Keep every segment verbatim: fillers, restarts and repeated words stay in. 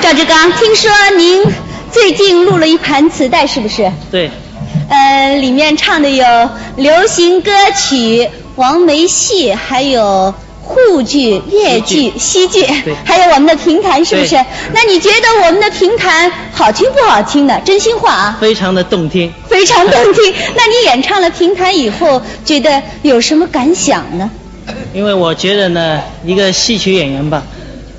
赵志刚，听说您最近录了一盘磁带，是不是？对。呃，里面唱的有流行歌曲、黄梅戏，还有沪剧、越剧、戏剧，对。还有我们的评弹，是不是？对。那你觉得我们的评弹好听不好听呢？真心话啊。非常的动听。非常动听。那你演唱了评弹以后，觉得有什么感想呢？因为我觉得呢，一个戏曲演员吧，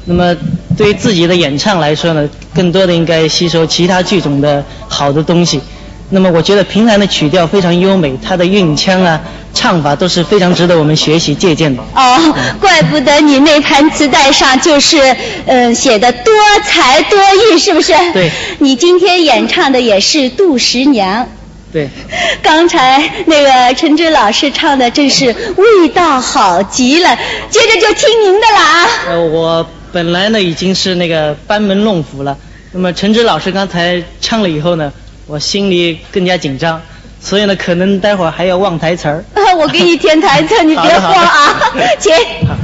那么对于自己的演唱来说呢，更多的应该吸收其他剧种的好的东西。那么我觉得评弹的曲调非常优美，它的韵腔啊、唱法都是非常值得我们学习借鉴的。哦，怪不得你那盘磁带上就是，呃，写的多才多艺，是不是？对。你今天演唱的也是杜十娘。对。刚才那个陈志老师唱的真是味道好极了，接着就听您的了啊。呃，我本来呢已经是那个班门弄斧了，那么陈志老师刚才唱了以后呢，我心里更加紧张，所以呢，可能待会儿还要忘台词儿。我给你填台词，你别慌啊。好的，好的。请。好。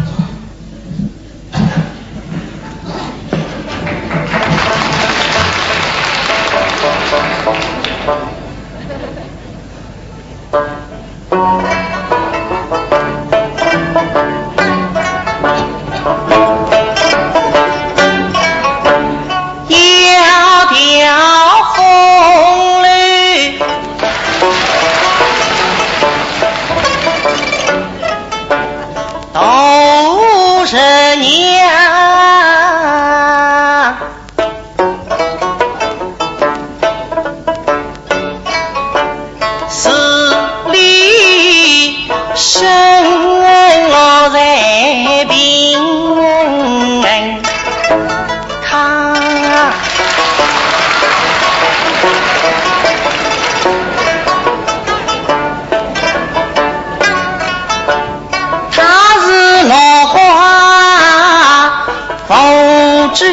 窈窕风流杜十娘。 十里深落在平康。 他是落花，凤居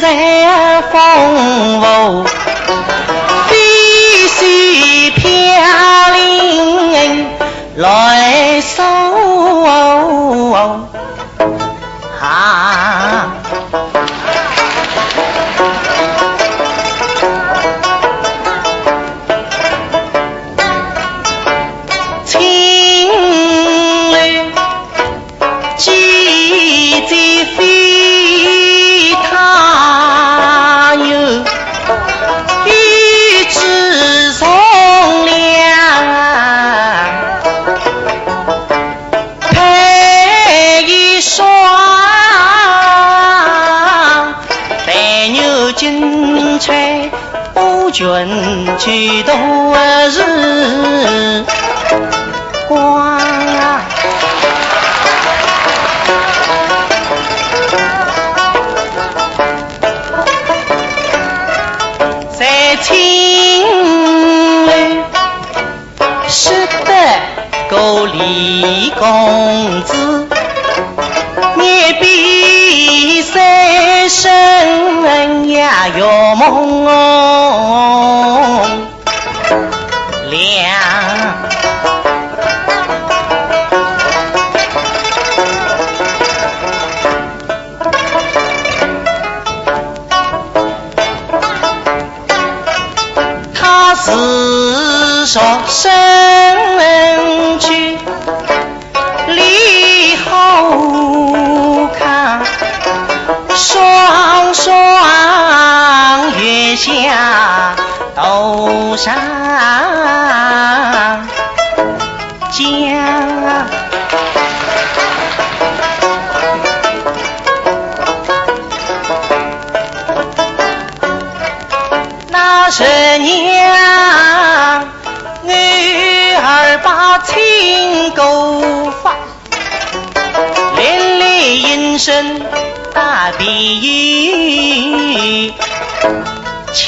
在凤舞，飞雪飘零来送啊。 青楼几间飞，他又一枝松梁。 配一双白玉金钗，不卷曲动时光。在青楼 识得个李公子，眼闭三生呀月梦凉。 他是说身居里好看，双双月下头上 讲。那十娘女儿把亲姑发，连连应声打比枪。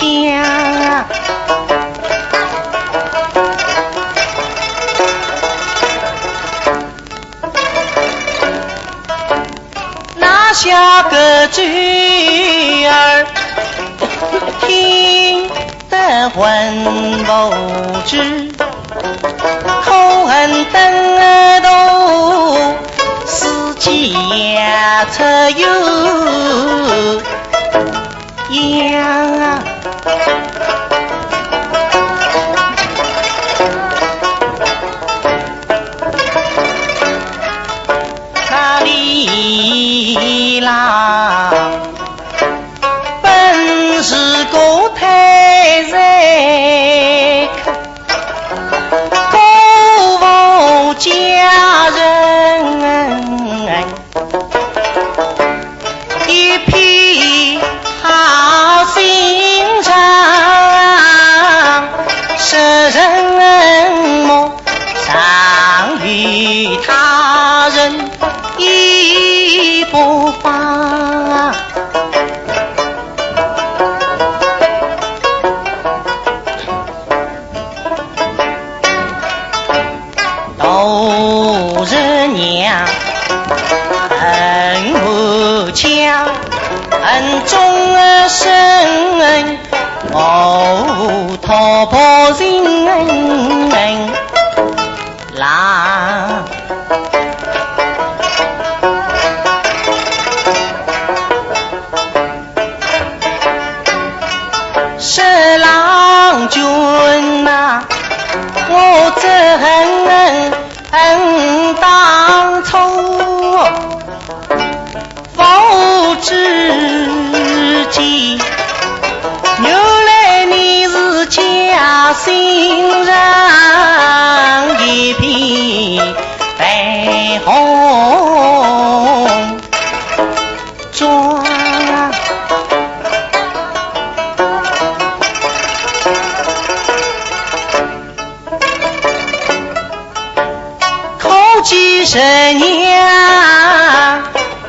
那下个女儿听得魂不知，可恨登头四季出游。众生，哦，托薄情郎。说郎君呐，我怎恨当初 不知间，原来你是假心肠，一片绯红妆。 可见人呀，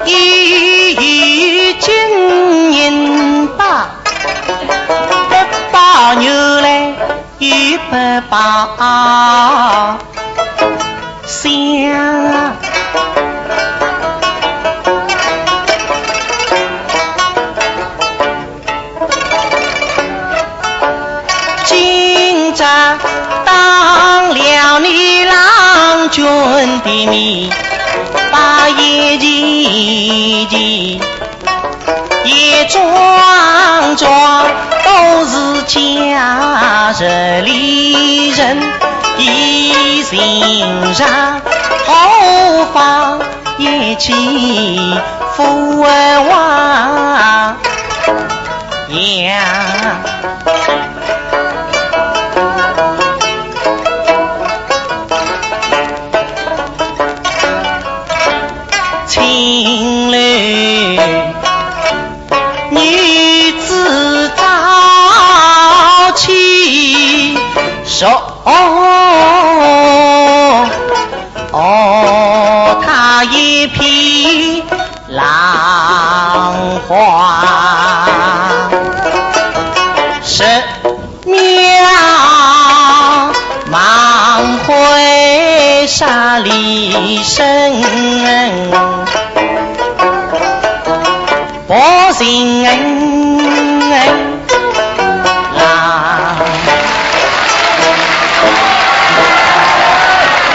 已有今人吧，不把原来又不把想。 今朝当了你郎君的面，把一件件也装装，都是假日里人，一心上何妨 一起赴王呀。青楼女子早起说 哦，哦，她一片浪花，是描望会杀离身。薄情